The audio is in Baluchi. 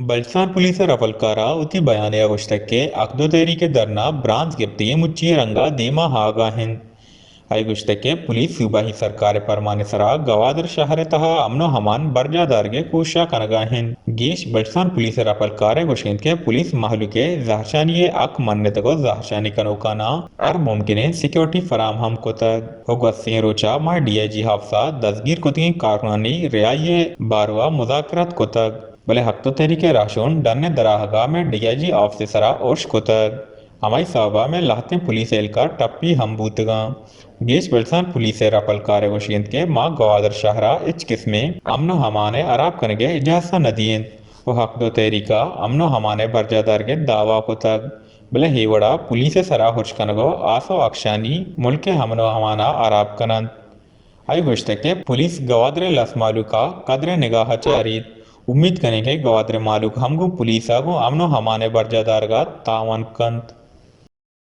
بلوچستان پولیس ءِ رپلکار ءَ وتی بیانے ءَ گوشتگ کہ حق دو تحریک ءِ دھرنا برانز گپتگیں مچی ءِ رنگ ءَ دیم ءَ آھگ ءَ اِنت۔ آئی ءَ گوشتگ کہ پولیس صوبائی سرکار ءِ پرمان ءِ سرا گوادر شھر ءِ تھا امن ءُ امان برجاہ دارگ ءِ کوشش ءَ کنگ ءَ اِنت۔ گیش بلوچستان پولیس ءِ رپلکار ءَ گوشگ اِنت کہ پولیس مھلوک ءِ زھرشانی ءِ حق منتگ ءُ زھرشانی کنوکاناں ھر ممکنیں سیکورٹی فراھم ھم کتگ ءُ گوستگیں روچ ءَ ماں ڈی آئی جی آفس ءَ دزگیر کتگیں کارکنانی رھائی ءِ بارو ءَ مذاکرات کتگ، بلے حق دو تحریک ءِ رھشون ڈن ءِ دراھگ ءَ مئے ڈی آئی جی آفس ءِ سرا ارش کتگ۔ ھمائی سوب ءَ مئے لھتیں پولیس اھلکار ٹپی ھم بوتگ اَنت۔ گیش بلوچستان پولیس ءِ رپلکار ءَ گوشگ اِنت کہ ما گوادر شھر ءَ ھچ قسمیں امن ءُ امان ءِ ھراب کنگ ءِ اجازت ءَ نہ دئیں ءُ حق دو تحریک ءَ امن ءُ امان ءِ برجاہ دارگ ءِ دعوی کتگ، بلے اے وڑ ءَ پولیس ءِ سرا ارش کنگ ءُ آس ءُ اکشانی ملک ءِ امن ءُ امان ءَ ھراب کن اَنت۔ آئی ءَ گوشتگ کہ پولیس گوادر ءِ لس مھلوک ءَ قدر ءِ نگاہ ءَ چارت۔ امیت کنیں کہ گوادر ءِ مھلوک ھم گوں پولیس ءَ گوں امن ءُ امان ءِ برجاہ دارگ ءَ تعاون کنت۔